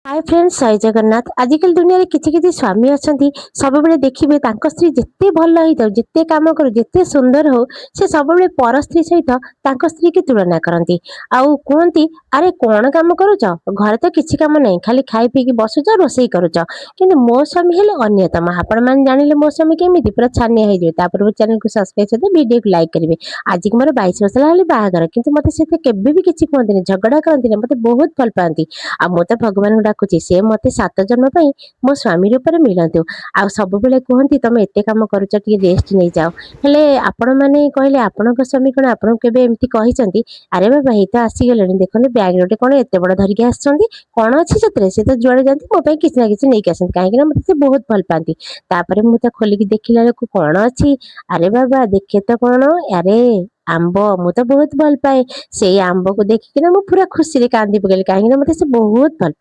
ହାଏ friends, ଜୟ ଜଗନ୍ନାଥ। ଆଜିକାଲି ଦୁନିଆରେ କିଛି କିଛି ସ୍ୱାମୀ ଅଛନ୍ତି, ସବୁବେଳେ ଦେଖିବେ ତାଙ୍କ ସ୍ତ୍ରୀ ଯେତେ ଭଲ ହେଇଥାଉ, ଯେତେ କାମ କରୁ, ଯେତେ ସୁନ୍ଦର ହଉ, ସେ ସବୁବେଳେ ପର ସ୍ତ୍ରୀ ସହିତ ତାଙ୍କ ସ୍ତ୍ରୀକି ତୁଳନା କରନ୍ତି ଆଉ କୁହନ୍ତି, "ଆରେ, କ'ଣ କାମ କରୁଛ? ଘରେ ତ କିଛି କାମ ନାହିଁ, ଖାଲି ଖାଇ ପିଇକି ବସୁଛ, ରୋଷେଇ କରୁଛ।" କିନ୍ତୁ ମୋ ସ୍ୱାମୀ ହେଲେ ଅନ୍ୟତମ। ଆପଣମାନେ ଜାଣିଲେ ମୋ ସ୍ୱାମୀ କେମିତି ପୁରା ଛାନିଆ ହେଇଯିବେ। ତା ପୂର୍ବରୁ ଚ୍ୟାନେଲକୁ ସବସ୍କ୍ରାଇବ୍ ସହିତ ଭିଡ଼ିଓକୁ ଲାଇକ୍ କରିବେ। ଆଜିକି ମୋର 22 ବର୍ଷ ହେଲା ବାହାଘର, କିନ୍ତୁ ମୋତେ ସେଥିରେ କେବେ ବି କିଛି କୁହନ୍ତିନି, ଝଗଡ଼ା କରନ୍ତିନି, ମୋତେ ବହୁତ ଭଲ ପାଆନ୍ତି। ଆଉ ମୁଁ ତ ଭଗବାନଙ୍କୁ ଡାକୁଛି, ସେ ମୋତେ ସାତ ଜନ୍ମ ପାଇଁ ମୋ ସ୍ୱାମୀ ରୂପରେ ମିଳନ୍ତୁ। ଆଉ ସବୁବେଳେ କୁହନ୍ତି, "ତମେ ଏତେ କାମ କରୁଛ, ଟିକେ ରେଷ୍ଟ ନେଇଯାଅ।" ହେଲେ ଆପଣମାନେ କହିଲେ, ଆପଣଙ୍କ ସ୍ୱାମୀ କ'ଣ ଆପଣଙ୍କୁ କେବେ ଏମିତି କହିଛନ୍ତି? ଆରେ ବାବା, ଏଇ ତ ଆସିଗଲେଣି। ଦେଖନ୍ତୁ, ବ୍ୟାଗରେ ଗୋଟେ କ'ଣ ଏତେ ବଡ଼ ଧରିକି ଆସିଛନ୍ତି। କ'ଣ ଅଛି ସେଥିରେ? ସେ ତ ଯୁଆଡ଼େ ଯାଆନ୍ତି, ମୋ ପାଇଁ କିଛି ନା କିଛି ନେଇକି ଆସନ୍ତି, କାହିଁକି ନା ମୋତେ ସେ ବହୁତ ଭଲ ପାଆନ୍ତି। ତାପରେ ମୁଁ ତ ଖୋଲିକି ଦେଖିଲା ବେଳକୁ କ'ଣ ଅଛି? ଆରେ ବାବା, ଦେଖେ ତ କ'ଣ? ଆରେ, ଆମ୍ବ! ମୁଁ ତ ବହୁତ ଭଲ ପାଏ। ସେଇ ଆମ୍ବକୁ ଦେଖିକିନା ମୁଁ ପୁରା ଖୁସିରେ କାନ୍ଦି ପକେଇଲି, କାହିଁକି ନା ମୋତେ ସେ ବହୁତ ଭଲ